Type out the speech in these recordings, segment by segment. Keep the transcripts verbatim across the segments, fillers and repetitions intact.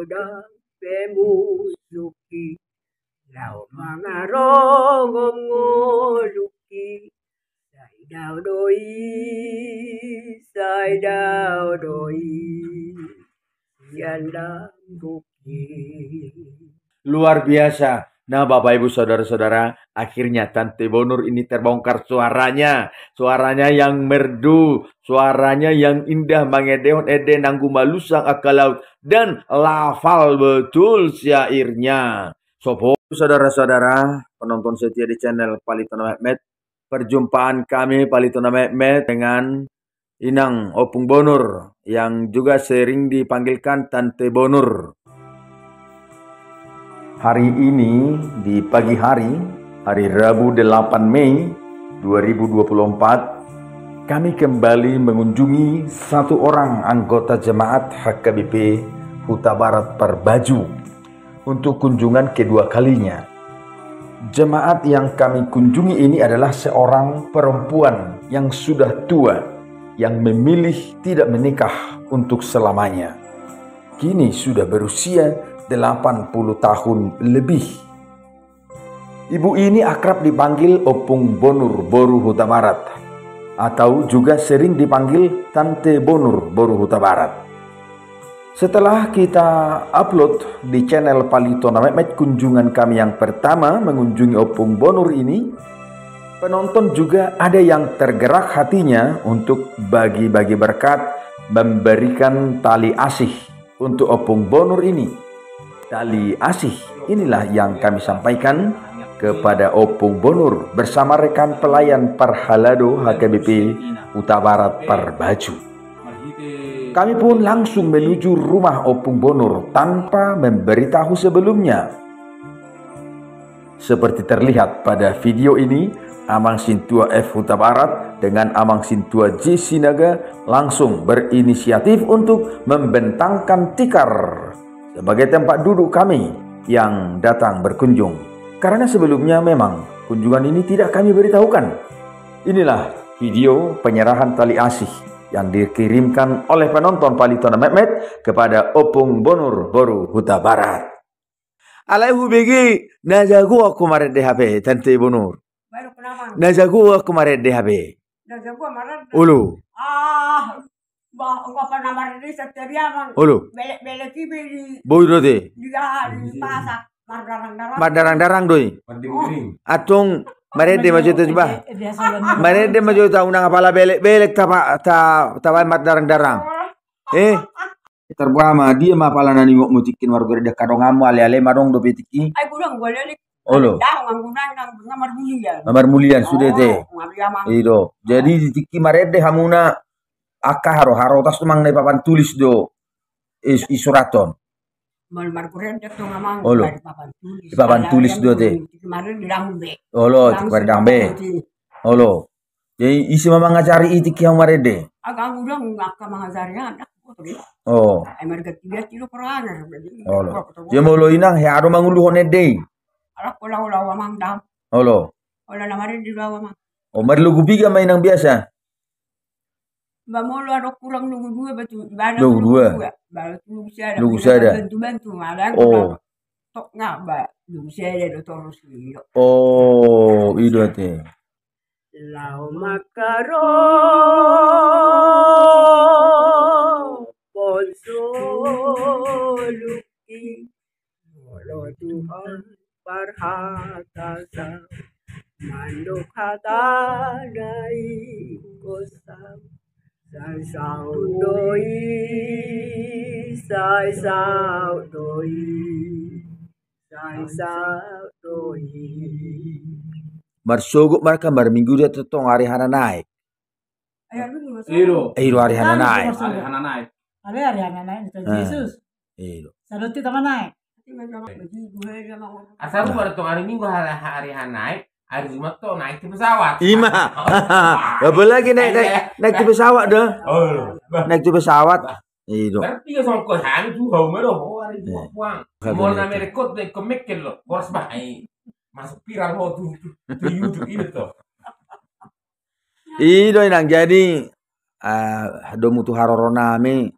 Dang pe musuhi, laho mangarongom ngoluhi. Sai dao do i, sai dao do i, sian dambuk i. Luar biasa. Nah, Bapak Ibu Saudara-saudara, akhirnya Tante Bonur ini terbongkar suaranya. Suaranya yang merdu, suaranya yang indah, mangedehon ende nang gumalusang angka laut dan lafal betul syairnya. Sopo, saudara-saudara, penonton setia di channel Palito na Metmet, perjumpaan kami Palito na Metmet dengan Inang Ompung Bonur yang juga sering dipanggilkan Tante Bonur. Hari ini, di pagi hari, hari Rabu delapan Mei dua ribu dua puluh empat, kami kembali mengunjungi satu orang anggota jemaat H K B P Hutabarat Parbaju untuk kunjungan kedua kalinya. Jemaat yang kami kunjungi ini adalah seorang perempuan yang sudah tua, yang memilih tidak menikah untuk selamanya. Kini sudah berusia delapan puluh tahun lebih. Ibu ini akrab dipanggil Ompung Bonur boru Hutabarat, atau juga sering dipanggil Tante Bonur boru Hutabarat. Setelah kita upload di channel Palito na Metmet kunjungan kami yang pertama mengunjungi Ompung Bonur ini, penonton juga ada yang tergerak hatinya untuk bagi-bagi berkat, memberikan tali asih untuk Ompung Bonur ini. Tali asih inilah yang kami sampaikan kepada Ompung Bonur bersama rekan pelayan parhalado H K B P Hutabarat Parbaju. Kami pun langsung menuju rumah Ompung Bonur tanpa memberitahu sebelumnya. Seperti terlihat pada video ini, Amang Sintua F Hutabarat dengan Amang Sintua J Sinaga langsung berinisiatif untuk membentangkan tikar sebagai tempat duduk kami yang datang berkunjung. Karena sebelumnya memang kunjungan ini tidak kami beritahukan. Inilah video penyerahan tali asih yang dikirimkan oleh penonton Palito na Metmet kepada Ompung Bonur boru Hutabarat. Alai hubege, na jago ahu marende hape, Tante Bonur. Na jago ahu marende hape. Olo. Olo. Boi do te. Mardarang-darang do i. Antong marende ma jo tu bah. Marende ma jo tu, unang apala belek-belek taba, ta, taba mardarang-darang. Eh. Tarboha ma, dia ma apala na ningokmu tingki margore di angka donganmu, ale-ale ma adong dope tingki. Ai godang, godang. Olo. Marmulian. Marmulian sude te. I do. Jadi di tingki marende hamuna angka haro-haro, tas tu mang na di papan tulis do. Is, isuraton. Olo. Di papan tulis do te. Olo, tingki marende be. Olo. Jadi ise ma mangajari i tingki hamu marende? Aga, au do angka mangajari anak. Oh. Olo. Jadi molo inang, hea do manguluhon ende i? Olo. Oh, marlogu piga ma inang biasa? Logu dua. Logu sada. Oh. Oh, i do te. Laho mangkarompon soluhi, molo Tuhan parhata sa, mandok hata na ingkon sa, sai saut do i, sai saut do i, sai saut do i. Marsogot ma kan marminggu dia tongtong ari Hananaek. Ai, ari Minggu, maksudnya. I do. I do ari Hananaek. Ari Hananaek. Ari, ari Hananaek, itu. Eh. Jesus. I do. Saluhutna ma naek. Asal baru tong ari Minggu hari, hari Hananaek, ari Jumat tong naik tu pesawat. Ima. Apalagi naik, naik, naik tu pesawat dah. Oh, bah. Naik tu pesawat. Bah. I do. Berarti ya songko hanu tu hau mero ho ari Jumat puang. Molo na merekod dek komek lo. Boros bah ai. Masuk viral ho tu, tu YouTube i do to. I do inang, jadi, ah, domu tu haroro nami,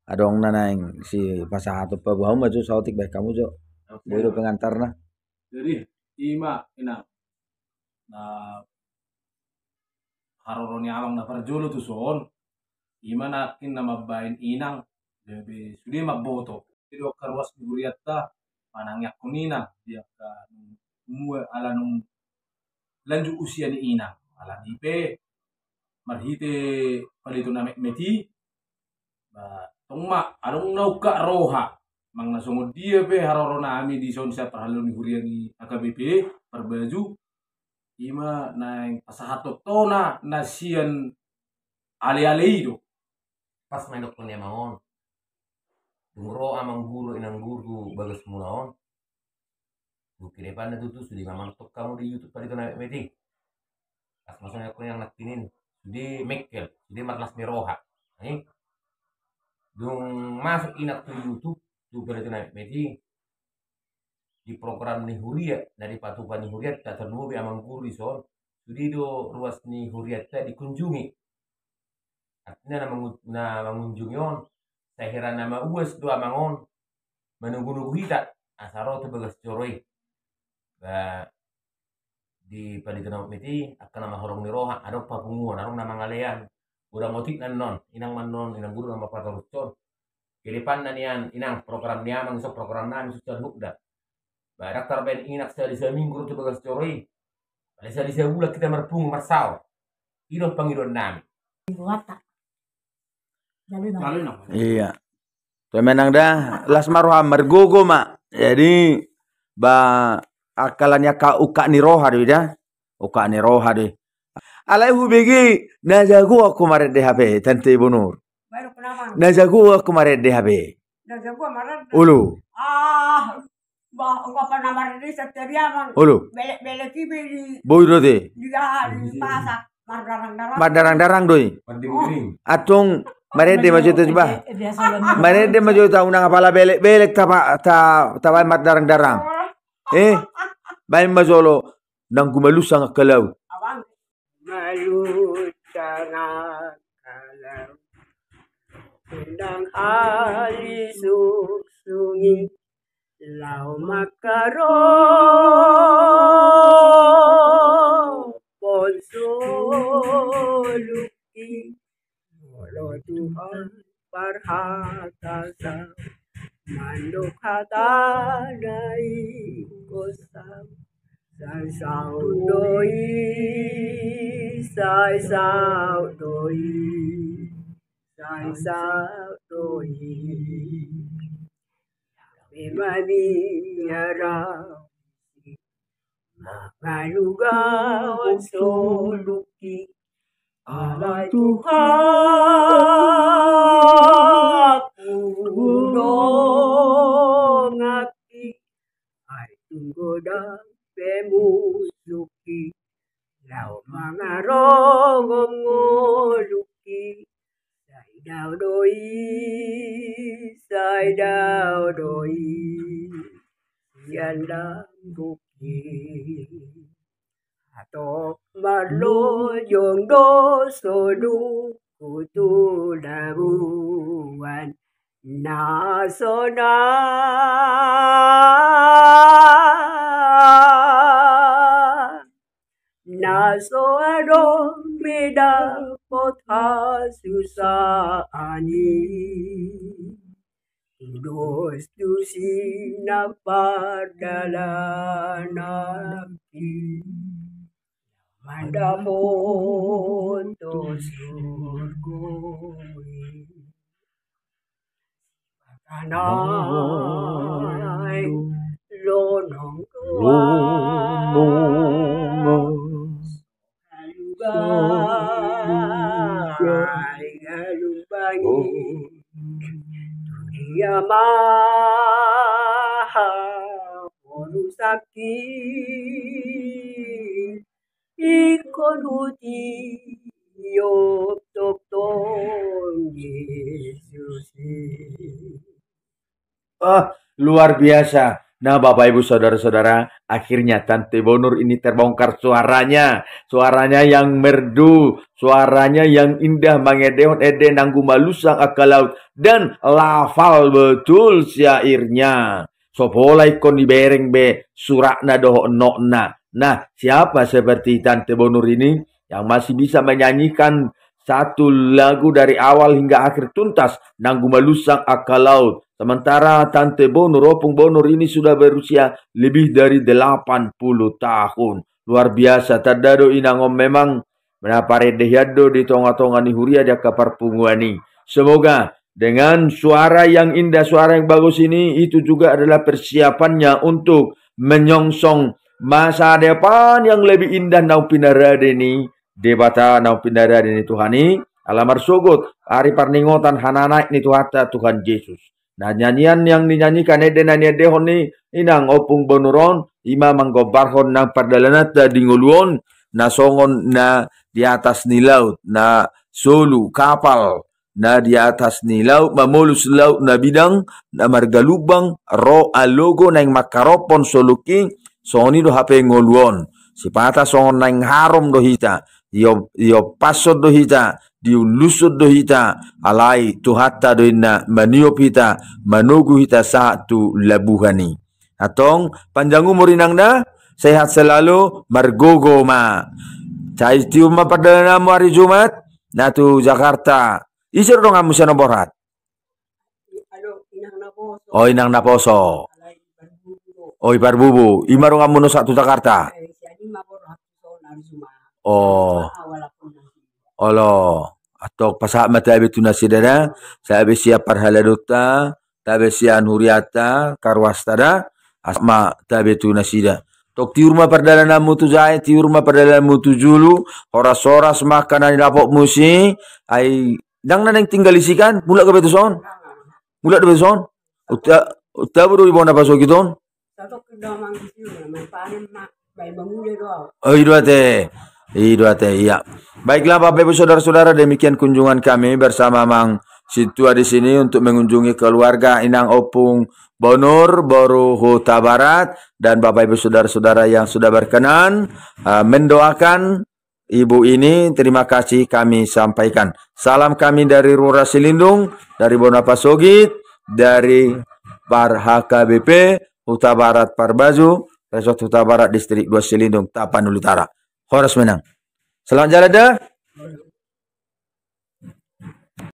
adong na naeng sipasahaton, paboahon ma jo saotik baen hamu jo. Oke. Boi do pengantarna. Jadi ima, Inang, na haroro ni amang na parjolo tuson, ima nangkin na mambaen Inang, gabe sude mamboto. Jadi angka ruas ni hurianta manangiangkon Inang di angka nunga, ala nunga lanjut usia ni Inang. Alani i pe marhite paliton na metmet i, ba tong ma adong na ungkap roha. Manang na songon dia pe haroro nami dison sian parhalado ni huria ni H K B P Parbaju, ima naeng pasahaton tona na sian aleale i do. Pas ma didokkon ni amang on, dung ro amang guru, inang guru tu bagasmuna on, dung kedepanna tutu sude ma manonton hamu di YouTube paliton na metmet i. Pas ma songon i didokkon ni inang nangkin i, sude mengkel, sude marlas ni roha. Ai dung masuk inang tu YouTube, tu paliton na metmet i, di program ni huria na dipatupa ni hurianta, tarlumobi amang guru dison, sude do ruas ni hurianta dikunjungi. Artina na mangu-, na mangunjungi on, sai hira na mauas do amang on manugunugu hita asa ro tu bagas joro i. Ba di paliton na metmet i, angka na marholong ni roha, adong papunguhon, adong na mangalean. Godang otik na annon, inang ma annon, inang guru na mapatorushon. Kedepanna nian, inang, program ni amang, so program nami, so saluhutna. Ba ndang tarbaen inang sahali saminggu ro tu bagas joro i. Paling sahali sabulan hita marpungu, marsaor. I do pangidoan nami. Iya. Toe menang da, las ma roham, margogo ma. Jadi ba angka, alani angka ungkap ni roha do i da. Ungkap ni roha do i. Alai hubege na jago angka marende hape, tante Ibonur. Na jago angka marende hape. Olo. Bah, ungkap na marende setiap dia mang. Olo. Belek-belek i be di. Boi do te. Di aha, di pasak. Mardarang-darang. Mardarang-darang do i. Antong marende ma jo hita, bah. Marende ma jo hita, unang apala belek-belek taba-, ta-, tabaen mardarang-darang. Eh, baen ma jolo, nang gumalusang angka laut. Maluta nangkalau, undang hali sungsung i, laho mangkarohon soluki. Molo Tuhan parhata sa, mandok hata na ingkon sa. Sai saut do i, sai saut do i, sai saut do i. Memang ia ra mangalugahon soluki. Alai Tuhan, hudongaki, ai tung godang pe musuhki, laho mangarohon ngoluki. Sai dao do i, sai dao do i, sian dambuki. Hatop marlojong do soluku tu dabuan na so na, na so adong be dapot hasusaan i. Tudos tusi na pardalananki mandapothon surgo i. Tanai lonong, lonong. Halugai, halubangi. Dia maha porusaki. Ingkon hutiop tongtong Jesus i. Ah, luar biasa. Nah, Bapak Ibu Saudara-saudara, akhirnya Tante Bonur ini terbongkar suaranya. Suaranya yang merdu, suaranya yang indah, mangendehon ende nanggu malunsang angka laut. Dan lafal betul syairnya. So pola ingkon dibereng be suratna dohot notna. Nah, siapa seperti Tante Bonur ini yang masih bisa menyanyikan satu lagu dari awal hingga akhir tuntas, nanggu malunsang angka laut. Sementara Tante Bonur, Ompung Bonur ini sudah berusia lebih dari delapan puluh tahun. Luar biasa, tanda do inang on memang na parendehian do di tonga-tonga ni huria di angka parpunguan i. Semoga dengan suara yang indah, suara yang bagus ini, itu juga adalah persiapannya untuk menyongsong masa depan yang lebih indah naung pinarade ni Debata, naung pinarade ni Tuhan i, ala marsogot ari parningotan hananaek ni Tuhanta Tuhan Jesus. Nah, nyanyian yang dinyanyikan ende na niendehon ni inang Ompung Bonur on, i ma manggombarhon nang pardalananta di ngolu on, na songon na di atas ni laut, na solu kapal, na di atas ni laut, mamolus laut na bidang, na margalumbang, ro alogo naeng mangkarophon soluk i, songon i do hape ngolu on. Sipata songon naeng harom do hita, diom-, diompashon do hita, diullushon do hita, alai Tuhanta do inna maniop hita, manogu hita sahat tu labuhan i. Antong, panjang umur inang da, sehat selalu, margogo ma. Sai tiur ma pardalananmu ari Jumat, na tu Jakarta. Ise do donganmu sian na borhat? Alo, inang naposo. Oh, inang naposo. Alai Parbubu. Oh, i Parbubu. I ma donganmu na sahat tu Jakarta. Eh, sian i ma borhat tu son ari Jumat. Oh. Awal akun nang. Olo. Antong pasahat ma tabe tu nasida da. Sahat be sian parhaladaonta, tabe sian hurianta, karuasta da. Asa ma tabe tu nasida. Antong tiur ma pardalananmu tu jae, tiur ma pardalananmu tu julu, horas-horas ma angka na nidapotmu disi, ai ndang na naeng tinggal disi kan, mulak gabe tu son? Mulak gabe tu son? Uta-, uta boru i bona pasogit on? Satok ke damang di sini, main panen ma, main mamule doang. Oh, i do ate. I do ate, iya. Baiklah, Bapak Ibu Saudara-saudara, demikian kunjungan kami bersama Amang Sintua di sini untuk mengunjungi keluarga Inang Ompung Bonur, boru Hutabarat, dan Bapak Ibu Saudara-saudara yang sudah berkenan, eh, mendoakan ibu ini, terima kasih kami sampaikan. Salam kami dari Rura Silindung, dari Bona Pasogit, dari Par H K B P, Hutabarat Parbazu, Resort Hutabarat, Distrik dua Silindung, Tapanuli Utara. Horas ma inang. Selamat jalan da.